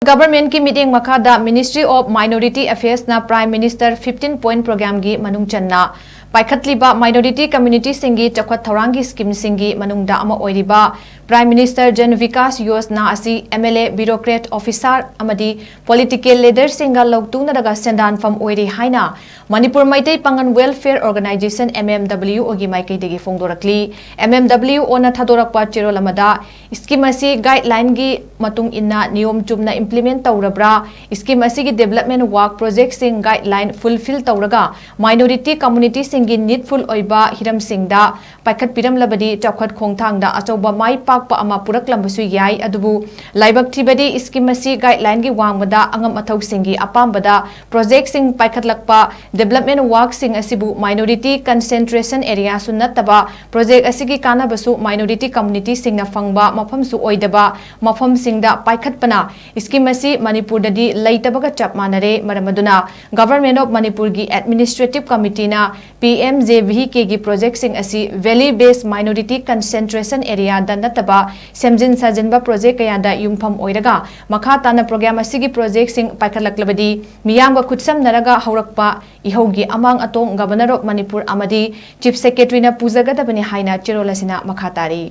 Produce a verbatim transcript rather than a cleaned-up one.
Government ꯀꯤ ꯃꯤꯠꯌꯦꯡ ꯃꯈꯥꯗ Ministry of Minority Affairs ꯅ Prime Minister fifteen Point Programme ꯒꯤ ꯃꯅꯨꯡ ꯆꯟꯅ ꯄꯥꯏꯈꯠꯂꯤꯕ minority community ꯁꯤꯡꯒꯤ ꯆꯥꯎꯈꯠ ꯊꯧꯔꯥꯡꯒꯤ scheme ꯁꯤꯡꯒꯤ ꯃꯅꯨꯡꯗ ꯑꯃ ꯑꯣꯏꯔꯤꯕ Prime Minister Jan Vikas Yojana ꯑꯁꯤ M L A, bureaucrat, officer ꯑꯃꯗꯤ political leader ꯁꯤꯡꯒ ꯂꯧꯇꯨꯅꯔꯒ ꯁꯦꯟꯗꯥꯟꯐꯝ ꯑꯣꯏꯔꯤ ꯍꯥꯏꯅ ꯃꯅꯤꯄꯨꯔ ꯃꯩꯇꯩ ꯄꯥꯉꯜ Welfare Organisation, M M W O ꯒꯤ ꯃꯥꯏꯀꯩꯗꯒꯤ ꯐꯣꯡꯗꯣꯔꯛꯂꯤ꯫ M M W O ꯅ ꯊꯥꯗꯣꯔꯛꯄ ꯆꯦꯔꯣꯜ ꯑꯃꯗ scheme ꯑꯁꯤ guideline ꯒꯤ ꯃꯇꯨꯡ ꯏꯟꯅ ꯅꯤꯌꯣꯝ ꯆꯨꯝꯅ implement ꯇꯧꯔꯕ꯭ꯔꯥ, scheme ꯑꯁꯤꯒꯤ development work project ꯁꯤꯡ guideline fulfil ꯇꯧꯔꯒ minority community ꯁꯤꯡꯒꯤ needful ꯑꯣꯏꯕ ꯍꯤꯔꯝꯁꯤꯡꯗ ꯄꯥꯏꯈꯠꯄꯤꯔꯝꯂꯕꯗꯤ ꯆꯥꯎꯈꯠ ꯈꯣꯡꯊꯥꯡꯗ ꯑꯆꯧꯕ ꯃꯥꯏ ꯄꯥꯛꯄ ꯑꯃ ꯄꯨꯔꯛꯂꯝꯕꯁꯨ ꯌꯥꯏ꯫ ꯑꯗꯨꯕꯨ ꯂꯥꯏꯕꯛ ꯊꯤꯕꯗꯤ scheme ꯑꯁꯤ guideline ꯒꯤ ꯋꯥꯡꯃꯗ ꯑꯉꯝ ꯑꯊꯧꯁꯤꯡꯒꯤ ꯑꯄꯥꯝꯕꯗ project ꯁꯤꯡ ꯄꯥꯏꯈꯠꯂꯛꯄ, development work ꯁꯤꯡ ꯑꯁꯤꯕꯨ minority concentration area ꯁꯨ ꯅꯠꯇꯕ, project ꯑꯁꯤꯒꯤ ꯀꯥꯟꯅꯕꯁꯨ minority community ꯁꯤꯡꯅ ꯐꯪꯕ ꯃꯐꯝꯁꯨ ꯑꯣꯏꯗꯕ ꯃꯐꯝꯁꯤꯡꯗ ꯄꯥꯏꯈꯠꯄꯅ scheme ꯑꯁꯤ ꯃꯅꯤꯄꯨꯔꯗꯗꯤ ꯂꯩꯇꯕꯒ ꯆꯞ ꯃꯥꯟꯅꯔꯦ꯫ ꯃꯔꯝ ꯑꯗꯨꯅ Government of ꯃꯅꯤꯄꯨꯔꯒꯤ Administrative Committee ꯅ P M J V K ꯒꯤ project ꯁꯤꯡ ꯑꯁꯤ Valley Based Minority Concentration Area ꯗ ꯅꯠꯇꯕ ꯁꯦꯝꯖꯤꯟ ꯁꯥꯖꯤꯟꯕ project ꯀꯌꯥꯗ ꯌꯨꯝꯐꯝ ꯑꯣꯏꯔꯒ ꯃꯈꯥ ꯇꯥꯅ programme ꯑꯁꯤꯒꯤ project ꯁꯤꯡ ꯄꯥꯏꯈꯠꯂꯛꯂꯕꯗꯤ ꯃꯤꯌꯥꯝꯒ ꯈꯨꯠꯁꯝꯅꯔꯒ ꯍꯧꯔꯛꯄ ꯏꯍꯧꯒꯤ ꯑꯃꯥꯡ ꯑꯇꯣꯡ Governor of ꯃꯅꯤꯄꯨꯔ ꯑꯃꯗꯤ Chief Secretary ꯅ ꯄꯨꯖꯒꯗꯕꯅꯤ ꯍꯥꯏꯅ ꯆꯦꯔꯣꯜ ꯑꯁꯤꯅ ꯃꯈꯥ ꯇꯥꯔꯤ꯫